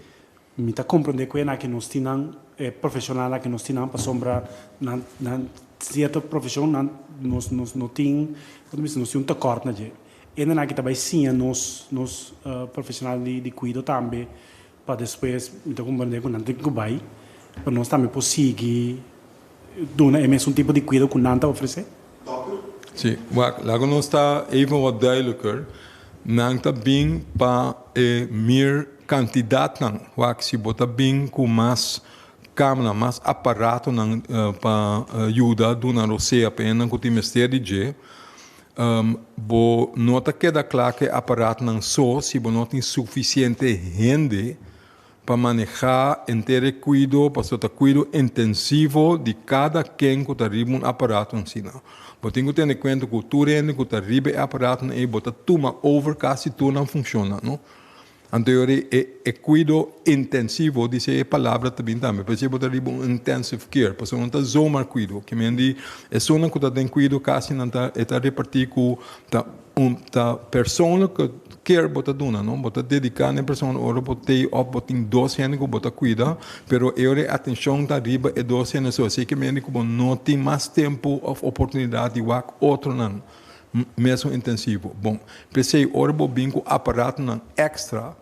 mi ta comprende cu e ki nos tin nan, e profesionalnan ki nos tin nan pasobra nan nan cierto profesion nan nos nos no tin, como ta bisa, nos tin un tekort na dje. Hendenan aki ta bay siña nos nos profesional di di cuido tambe pa despues mi ta comprende cu nan tin cu bay pa nos tambe por sigui duna e mesun tipo di kuido ku nan ta ofresé? Sí, wak, laga nos ta even wat duidelijker. Nan ta bin pa e mere kantidatnan. Wak, si bo ta bin ku mas kamanan, mas aparatonan pa yuda duna rosea pa hendenan ku tin mester di dje, bo no ta keda kla ku e aparatonan so si bo no tin sufisiente hende pa manehá henter e kuido, pasobra ta kuido intensivo di kada ken ku ta riba un aparato asina. Bo tin ku tene kuenta ku tur hende ku ta riba e aparatonan ei bo ta tuma over kasi tur nan funshonnan, no? Anto yora e e kuido intensivo di se e palabra ta bin tambe, p'esei bo ta riba un intensive care, pasobra no ta zomaar kuido, ke men di esunnan ku ta den kuido kasi nan ta e ta repartí ku ta Un ta persoonlijke care bo ta duna, no? Bo ta dedica na e persona ora bo tei of bo tin dos hende cu bo ta cuida, pero e ora e atencion ta riba e dos hende so. Así ke mende cu bo no tin mas tempo of oportunidad di wak otronan mesun intensivo. Bon, p'esey ora bo bin cu aparatonan extra,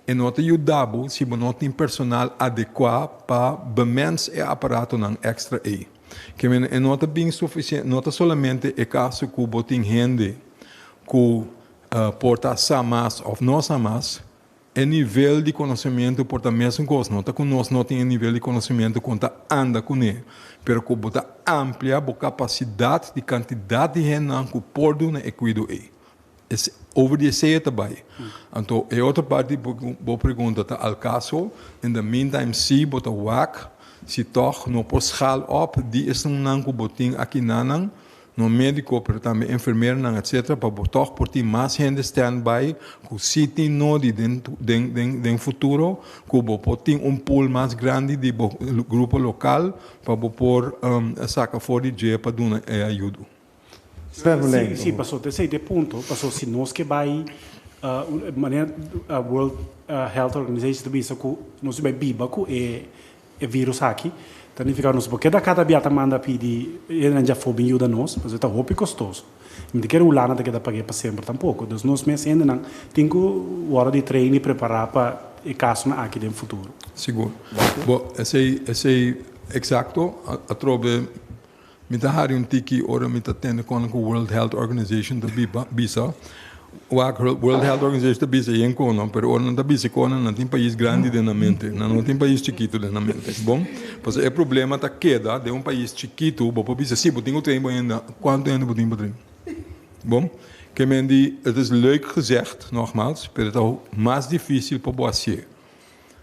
e no ta yuda bo si bo no tin personal adecua pa bemens e aparatonan extra ey. Ke men e no ta bin suficiente, no ta solamente e caso cu bo tin hende cu por ta sa mas of no sa mas, e nivel di conocimiento por ta mesun cos, no ta cu nos no tin e nivel di conocimiento con ta anda cune, pero cu bo ta amplia bo capacidad di cantidad di hendenan cu por duna e cuido ey. Es over di esey e ta bay. Anto e otro parti bo pregunta ta al caso, in the meantime si bo ta wak si toch no por schaal op di esunnan cu bo tin akinanan, no medico pero tambe enfermeranan etc. Pa bo toch por tin mas hende stand by cu si tin nodi den den den futuro cu bo por tin un pool mas grandi di bo grupo local pa bo por saca for di dje pa duna e ayudo. Sí, sí, paso esei ta e punto, paso si nos ke bai manera World Health Organization ta bisa ku nos bai biba ku e e virus aki, ta nifiká nos por keda kada bia ta manda pidi hendenan djafó bin yuda nos, pasobra ta hopi kostoso. Mi ta kere Hulanda ta keda pag'é pa semper tampoko. Dus nos mes hendenan tin ku wòrdu di train i prepará pa e kasonan aki den futuro. Sigur. Bo, esei, esei eksakto. Atrobe Mi ta hari un tiki ora mi ta tende kon ku World Health Organization ta biba, bisa. Wak, World Health Organization ta bisa yen kono, pero ora nan ta bisa kono, nan tin pais grandi den nan mente, nan no tin pais chikitu den nan mente. Bon, pasobra e problema ta keda den un pais chikitu, bo por bisa, si, bo tin ku train bo hende, kuantu hende bo tin pa train? Bon, ke men di, het is leuk gezegd, nogmaals, pero ta mas dificil pa bo hasié.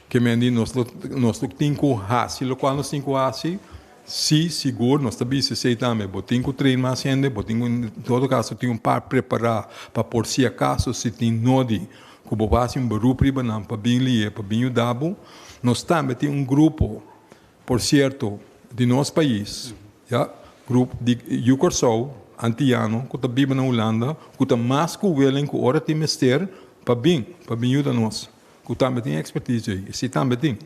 Ke men di nos lo nos lo tin ku hasi lokual nos tin ku hasi, si sigur nos ta bisa esei tambe, bo tin ku train mas hende, bo tin ku en todo kaso tin un par prepará pa por si akaso si tin nodi ku bo hasi un beroep riba nan pa bin li'e pa bin yuda bo. Nos tambe tin un grupo por sierto di nos pais, ya, grupo di yu Kòrsou, antiano ku ta biba na Hulanda ku ta mas ku willing ku ora tin mester pa bin, pa bin yuda nos. Ku tambe tin ekspertise ei. Si tambe tin.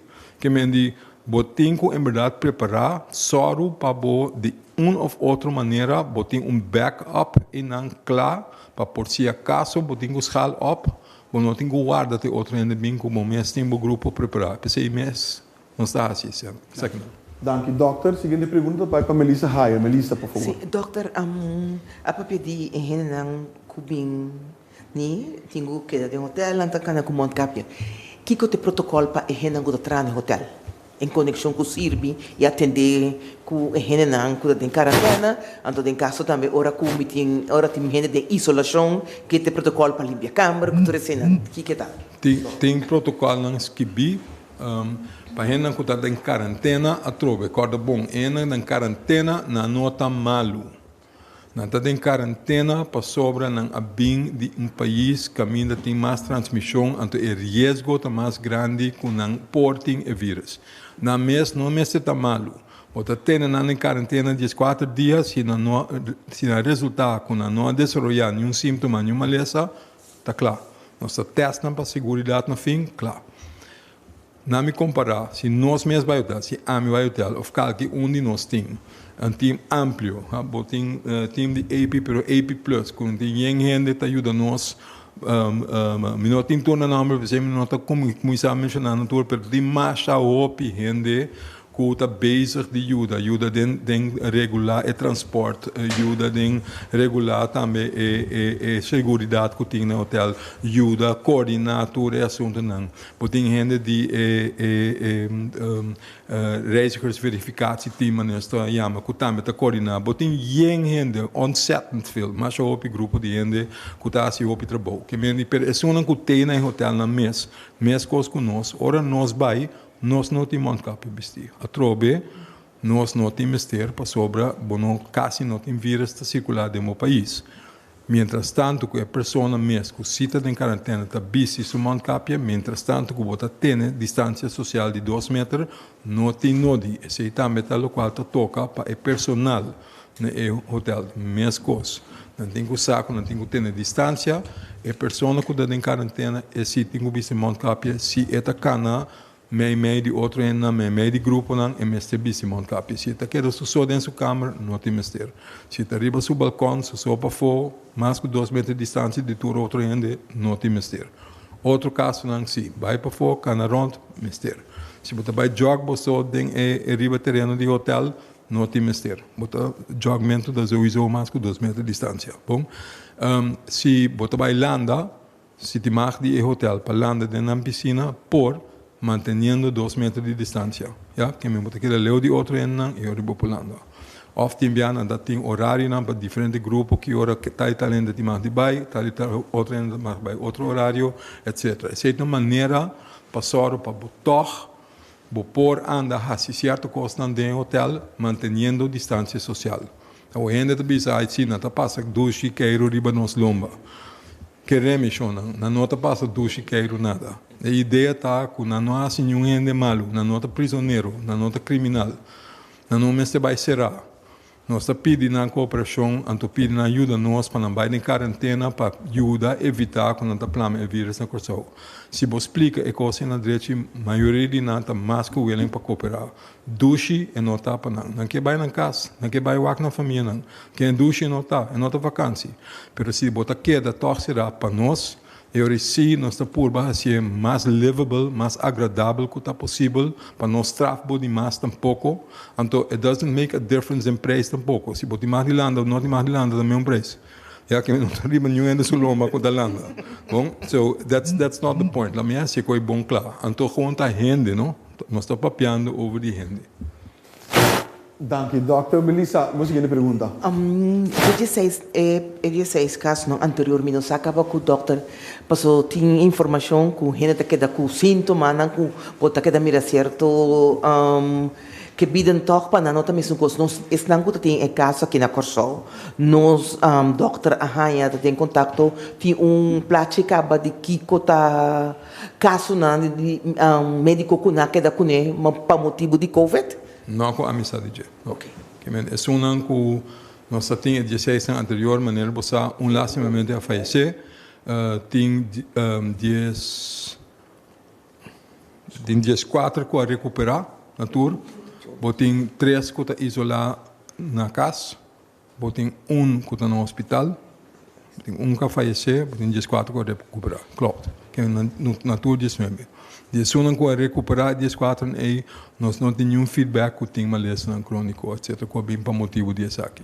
Ke men di bo tin ku en bèrdat prepará sòru pa bo di un òf otro manera bo tin un back up einan kla pa por si akaso bo tin ku schaal op bo no tin ku warda te otro hende bin ku bo mes tin bo grupo prepará. P'esei mes nos ta hasi esakinan. Danki dòkter. Siguiente pregunta ta bai pa Melissa Hayer. Melissa, por favor. Si, dòkter, a papia di e hendenan ku bin Ni tin ku keda den hotel, nan ta kana ku mondkapje. Kiko ta e protokòl pa e hendenan ku ta traha den hotel? En konekshon ku sirbi i atendé ku e hendenan ku ta den karantèna, anto den kaso tambe ora ku mi tin ora tin hende den isolashon, ke ta e protokòl pa limpia kamber ku tur eseinan? Kiko ta? Tin tin protokòlnan skibí pa hendenan ku ta den karantena atrobe. Kòrda bon, e hendenan den karantena nan no ta malu. Nan ta den karantena pasobra nan a bin di un pais kaminda tin mas transmishon, anto e riesgo ta mas grandi ku nan por tin e virus. Nan mes no mester ta malu. Bo ta tene nan den karantena dieskuater dia, si nan no si nan resultá ku nan no a desaroyá niun símtoma, niun malesa, ta kla. Nos ta tèst nan pa seguridat na fin, kla. Na mi kompará, si nos mes bai hotel, si ami bai hotel òf kalki un di nos tin un team amplio, ha, bo tin team di AP pero AP plus ku tin yen hende ta yuda nos, mi no tin tur nan nòmber p'esei mi no ta kuminsá menshoná nan tur pero tin masha hopi hende. ku ta bezig di yuda, yuda den den regulá e transpòrt, yuda den regulá tambe e e e seguridat ku tin na hotèl, yuda koordiná tur e asuntunan. Bo tin hende di e e e reizigersverificatieteam manera nos ta yama ku tambe ta koordiná. Bo tin yen hende, ontzettend veel, masha hopi grupo di hende ku ta hasi hopi trabou. Ke men di pero esunnan ku tei na e hotèlnan mes, meskos ku nos, ora nos bai Nos no tin mondkapje bistí. Atrobe nos no tin mester pasobra bo no kasi no tin virus ta sirkulá den bo pais. Mientras tantu ku e persona mes ku si ta den karantena ta bisti su mondkapje, mientras tantu ku bo ta tene distansia sosial di dos meter, no tin nodi. Esei tambe ta lokual ta toka pa e personal na e hotel. Meskos, nan tin ku sa ku nan tin ku tene distansia. E persona ku ta den karantena e si tin ku bisti mondkapje. Si e ta kana mei mei di otro hendenan, mei mei di gruponan, e mester bisti mondkapje. Si e ta keda su so den su kamer, no tin mester. Si e ta riba su balkon, su so pafó, mas ku dos meter distansia di tur otro hende, no tin mester. Otro kasonan si, bai pafó, kana rònt, mester. Si bo ta bai jòg bo so den e riba tereno di hotel, No tin mester. Bo ta jogmento ta souiso mas ku dos meter distansia. Bon. Si bo ta bai landa, si tin mag di e hotel pa landa den nan pisina, por, manteniendo dos meter di distansia. Ya, ke men bo ta keda leu di otro hendenan i ora bo por landa. Òf tin bia nan ta tin orarionan pa diferente grupo, ki ora tal i tal hende tin mag di bai, tal i tal otro hende ta mag bai otro orario, etcetera. Esei ta un manera pa sòru pa bo tòg Bo por anda hasi sierto kosnan den e hotel manteniendo distansia sosial. Awor hende ta bisa, Ai si, nan ta pasa dushi keiru riba nos lomba. Kere mi shonnan, nan no ta pasa dushi keiru nada. E idea ta ku nan no hasi niun hende malu, nan no ta prisonero, nan no ta kriminal, nan no mester bai será. Nos ta pidi nan kooperashon, anto pidi nan yuda nos pa nan bai den karentena pa yuda evitá ku nan ta plama e vírus na Kòrsou. Si bo splika e kos ei na drechi, mayoria di nan ta mas ku willing pa kooperá. Dushi e no ta pa nan. Nan ke bai nan kas, nan ke bai wak nan famianan. Ken dushi e no ta, e no ta vakansi. Pero si bo ta keda tòg será pa nos, E ora sí nos ta purba hasié mas livable, mas agradabel ku ta posibel, pa no straf bo di mas tampoko. Anto it doesn't make a difference den prijs tampoko. Si bo tin mas di landa of no tin mas di landa ta meun prijs. Ya ke no ta riba niun hende su lomba ku ta landa. Bon, so that's that's not the point. Laat mi hasié ku e bon kla. Anto gewoon ta hende, no? Nos ta papiando over di hende. Danki Dòkter. Melissa, bo siguiente pregunta. E dieseis e dieseis kasonan anterior mi no sa kaba ku dòkter paso tin informashon ku hende ta keda ku síntomanan ku bo ta keda mira sierto ke biden tòg pa nan no ta mesun kos. Nos esnan ku ta tin e kaso aki na Kòrsou nos dòkter a haña ta den kontakto tin un plachi kaba di kiko ta kasonan di médiko ku nan a keda kuné pa motibu di covid. No ku ami sa di dje. Ok. Ke men esunnan ku nos ta tin e dieseisnan anterior, manera bo sa, un lastimamente a fayesé. Tin dies, tin dieskuater ku a rekuperá na tur. Bo tin tres ku ta isolá na kas. Bo tin un ku ta na hospital, bo tin un ku a fayesé, bo tin dieskuater ku a rekuperá. Klopt. Ke na tur diesnuebe. Di esunnan ku a rekuperá e dieskuaternan ei, nos no tin niun feedback ku tin malesanan króniko etcetera ku a bin pa motibu di esaki.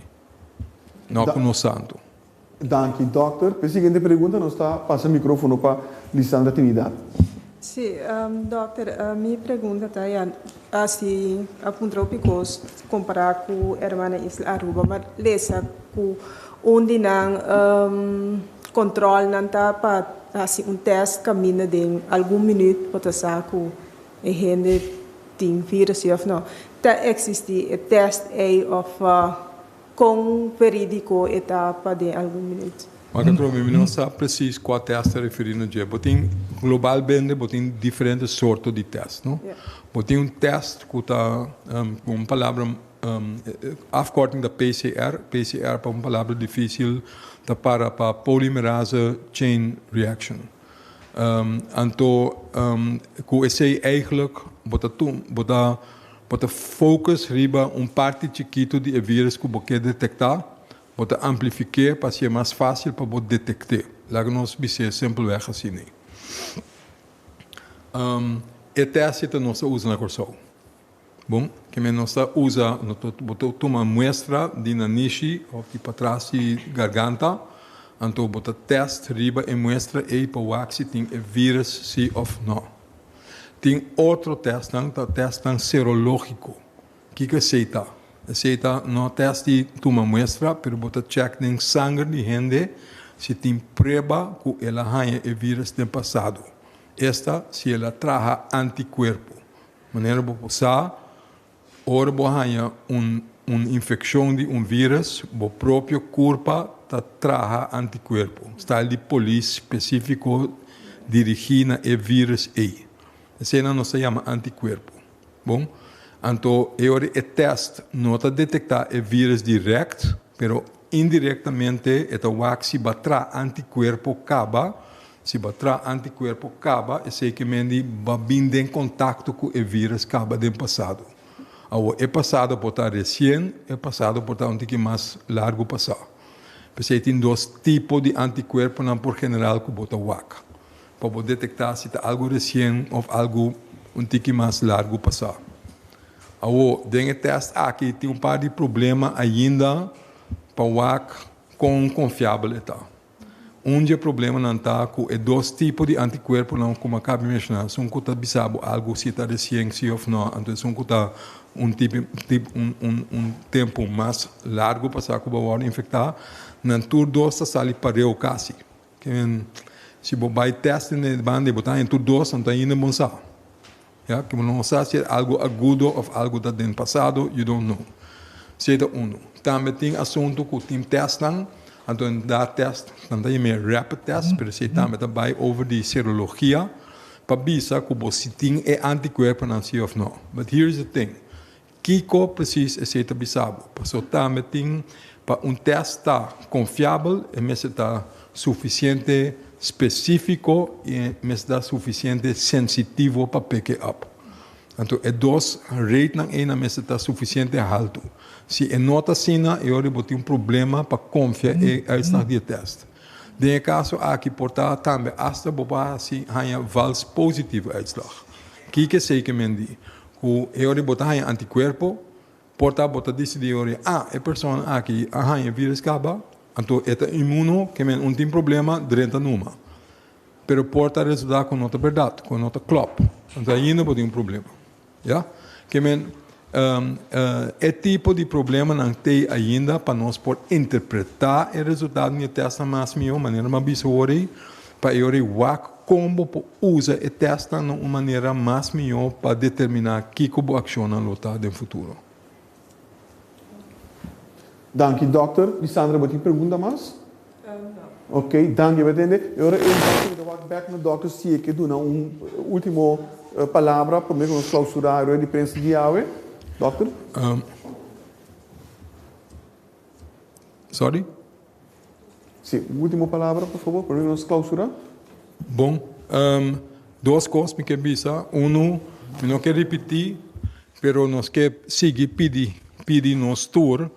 No ku nos sa anto. Danki dòkter. P'e siguiente pregunta nos ta pasa microfono pa Lisandra Trinidad. Sí, dòkter, mi pregunta ta ya si a puntra hopi kos kompará ku hermana isla Aruba, ma lesa ku un di nan kòntròlnan ta pa hasi un tèst kaminda den algun minüt bo ta sa ku e hende tin vírus sí òf no. Ta eksistí e tèst ei òf Kon verídiko e ta pa den algun minuut? Wak atrobe, mi no sa precies kua test ta referí na dje. Bo tin, globalmente bo tin diferente sorto di test, no? Bo tin un test ku ta, ku un palabra, afkorting ta PCR, PCR pa un palabra difícil ta para pa polymerase chain reaction. Anto ku esei eigenlijk bo ta bo ta bo ta focus riba un parti chikitu di e virus ku bo ke detektá, bo ta amplifik'é pa hasié mas fásil pa bo detekt'é. Laga nos bis'é simpelweg asina. E tèst ei ta nos ta usa na Kòrsou. Bon, Ke men nos ta usa, no ta bo ta tuma muestra di nanishi òf di patras di garganta, anto bo ta tèst riba e muestra ei pa wak si tin e vírùs si òf nò. Tin otro tèstnan ta tèstnan serológiko. Kiko esei ta? Esei ta no tèst di tuma muestra, pero bo ta chèk den sanger di hende si tin prueba ku el a haña e vírùs den pasado, esta si el a traha antikuerpo. Manera bo por sa, ora bo haña un un infekshon di un vírùs, bo propio kurpa ta traha antikuerpo, style di polis spesífiko dirigí na e vírùs ei. Eseinan nos ta yama antikuerpo. Bon, anto e ora e tèst no ta detektá e vírùs dirèkt, pero indirektamente e ta wak si bo a traha antikuerpo kaba. Si bo a traha antikuerpo kaba, esei ke men di bo a bin den kontakto ku e vírùs kaba den pasado. Awor, e pasado por ta resien, e pasado por ta un tiki mas largu pasá. P'esei tin dos tipo di antikuerponan por general ku bo ta wak. Pa bo detektá si ta algu resien òf algu un tiki mas largu pasá. Awor, den e tèst aki tin un par di problema ainda pa wak kon konfiabel e ta. Un di e problemanan ta ku e dos tipo di antikuerponan ku mi a kaba di menshoná, esun ku ta bisa bo algu si ta resien si òf nò, anto esun ku ta un tipi un un un tempu mas largu pasá ku bo a wòrdu infektá, nan tur dos ta sali pareu kasi. Ken si bo bai test den e banda y bo ta haña tur dos, anto ainda bon sa. Ya, ke bo no sa si e algo agudo of algo ta den pasado, you don't know. Esei ta uno. Tambe tin asunto ku tin testnan, anto nan da test, nan ta yama e rapid test, pero esei tambe ta bai over di serologia pa bisa ku bo si tin e antikuerponan si of no. But here is the thing, Kiko presis esei ta bisa bo? Paso tambe tin pa un tèst ta konfiabel e mester ta sufisiente spesífiko i e mester ta sufisiente sensitivo pa pick e up. Anto e dos ratenan ei nan mester ta sufisiente haltu. Si e no ta asina e ora bo tin un problema pa konfia e uitslag di e tèst. Den e kaso aki por ta tambe asta bo por hasi haña vals positivo uitslag. Kiko esei ke men di? Ku e ora bo ta haña antikuerpo, por ta bo ta disidí e ora, ah, e persona aki a haña e vírus kaba, anto e ta inmuno, ke men un tin problema, drenta numa. Pero por ta resultá ku no ta bèrdat, ku no ta klòp. Anto ainda bo tin un problema. Ya? Ke men e tipo di problemanan t'ei ainda pa nos por interpretá e resultado di e tèstnan mas mihó, manera mi a bisa awor ei, pa e ora ei wak Kon bo por usa e tèstnan na un manera mas mihó pa determiná kiko bo akshonnan lo ta den futuro? Danki dòkter. Lisandra bo tin pregunta mas? No. Ok, danki pa tende. E ora ei mi ta wak bèk na dòkter si e ke duna un último palabra promé ku nos klausurá e rueda di prensa di awe. Dòkter? Sorry? Sí, un último palabra, por favor, promé nos clausura. Bon, dos kos mi ke bisa. Unu, mi no ke ripití, pero nos ke sigui pidi, pidi nos tur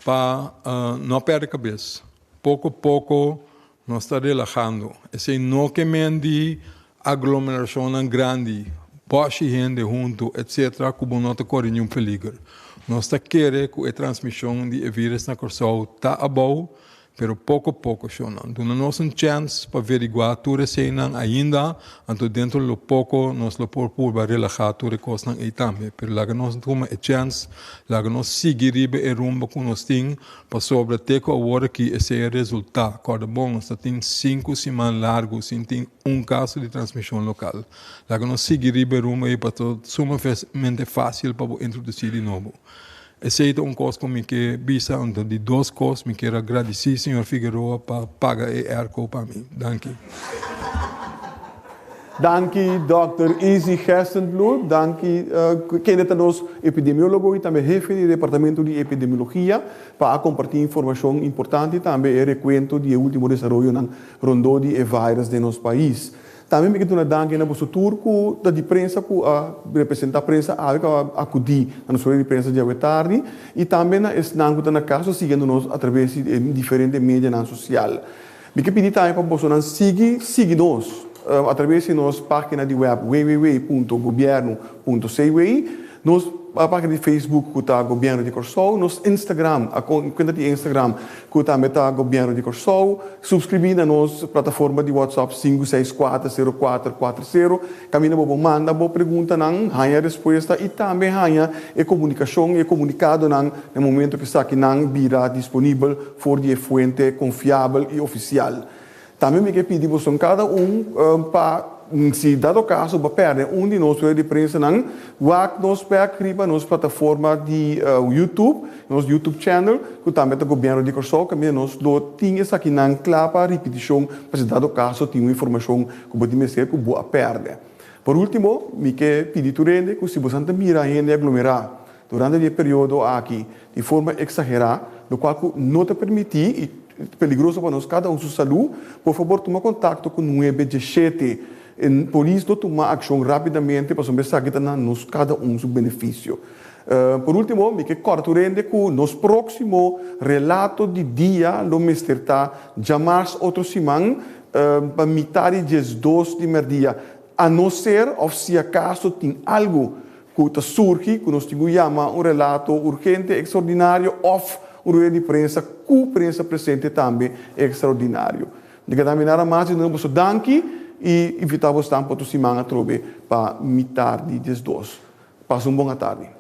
pa no pèrdè kabes. Poko poko nos ta relahando. Esei no ke men di aglomerashonnan grandi, bòshi hende huntu, etcetera, ku bo no ta kore niun peliger. Nos ta kere ku e transmishon di e vírus na Kòrsou ta abou, pero poko poko shonnan. Duna nos un chèns pa veriguá tur eseinan ainda, anto dentro lo poko nos lo por purba relahá tur e kosnan ei tambe. Pero laga nos tuma e chèns, laga nos sigui riba e rumbo ku nos tin, Pasobra te ku awor aki esei a resultá. Kòrda bon, nos ta tin sinku siman largu sin tin un kaso di transmishon lokal. Laga nos sigui riba e rumbo ei pasobra ta sumamente fásil pa bo introdusí di nobo. Esei ta un kos ku mi ke bisa. Anto di dos kos, mi kier a gradisí señor Figueroa pa paga e airco pa mi. Danki. Danki Dòkter Izzy Gerstenbluth, danki kende ta nos epidemiólogo i tambe hefe di departamento di epidemiologia pa a kompartí informashon importante i tambe e rekuento di e último desaroyonan rondó di e virus den nos pais. Tambe mi ke duna danki na boso tur ku ta di prensa ku a representá prensa awe ku a akudí na nos rueda di prensa djawe tardi i tambe na esnan ku ta na kas ta siguiendo nos atraves di e diferente medianan sosial. Mi ke pidi tambe pa bosonan sigui sigui nos atraves di nos página di web www.gobierno.cw. Nos página di Facebook ku ta Gobièrnu di Kòrsou, nos Instagram, kuenta di Instagram ku tambe ta Gobièrnu di Kòrsou. Suskribí na nos plataforma di WhatsApp 5640440, kaminda bo por manda bo preguntanan, haña respuesta i tambe haña e komunikashon i e komunikadonan na momento ku esakinan bira disponibel for di e fuente konfiabel i ofisial. Tambe mi ke pidi boso kada un pa, si dado kaso bo pèrdè un di nos rueda di prensanan, wak nos bèk riba nos plataforma di YouTube, nos YouTube channel, ku tambe ta Gobièrnu di Kòrsou, kaminda nos lo tin esakinan kla pa ripitishon, pa si dado kaso tin un informashon ku bo tin mester ku bo a pèrdè. Por último, mi ke pidi tur hende ku si boso ta mira hende aglomerá Durante di e periodo aki, di forma eksagerá, lokual ku no ta permití i peligroso pa nos kada un su salú, por fabor tuma kontakto ku nuebe diesshete. E polis lo tuma akshon rápidamente pasobra esaki ta na nos kada un su benefisio. Por último, mi ke kòrda tur hende ku nos próksimo relato di dia lo mester ta djamars otro siman pa mitá di 12 di mèrdia, a no ser òf si akaso tin algu ku ta surgi ku nos tin ku yama un relato urgente ekstraordinario òf un rueda di prensa ku prensa presente tambe ekstraordinario. Mi ta keda nada mas di duna boso danki i invitá bosnan pa otro siman atrobe pa mitar di 12. Pasa un bon atardi.